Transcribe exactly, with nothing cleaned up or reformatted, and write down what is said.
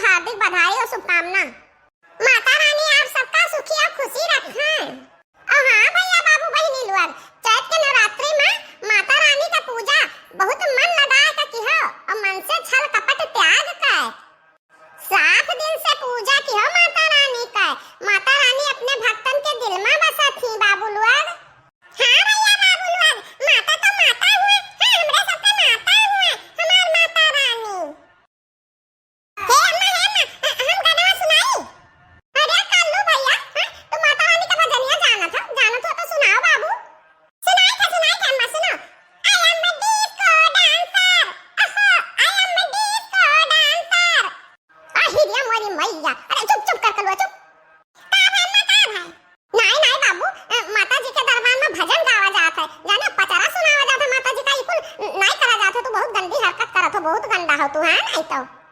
हार्दिक बधाई और शुभकामना। माता रानी आप सबका सुखी और खुशी रखें। और हाँ भैया बाबू बहिनी लोग, चैत के नवरात्रि में माता रानी का पूजा बहुत मन लगा के किहो और मन से छल कपट त्याग के साफ दिल से पूजा किहो माता रानी का। माता रानी अपने भक्तन के दिल में बसत ही बाबू लोग। हाँ भैया बाबू लोग, माता तो माता हुए, हाँ, हमरे सबके माता हुए, हमार माता रानी। हे अम्मा, हे अम्मा, अ, हम गनवा सुनाई? अरे कल्लू भैया, हाँ, तू माता रानी का भजनिया जानत हो, जानत हो तो सुनाओ बाबू। सुनाई था, सुनाई था अम्मा, सुनो। I am a disco dancer, अहो, I am a disco dancer। आ हिरिया मोरी मैया, अरे चुप, चुप कर कलुआ, चुप। का भाई अम्मा, का भाई? नाई, नाई बाबू, अ, माता जी के दरबार में भजन गावा जात है, जाने पचरा सुनावा जात है माता जी का, ई कुल नाई करा जात है, तू बहुत गंदी हरकत करत हो, बहुत गंदा हो तू, हाँ, नाई तो।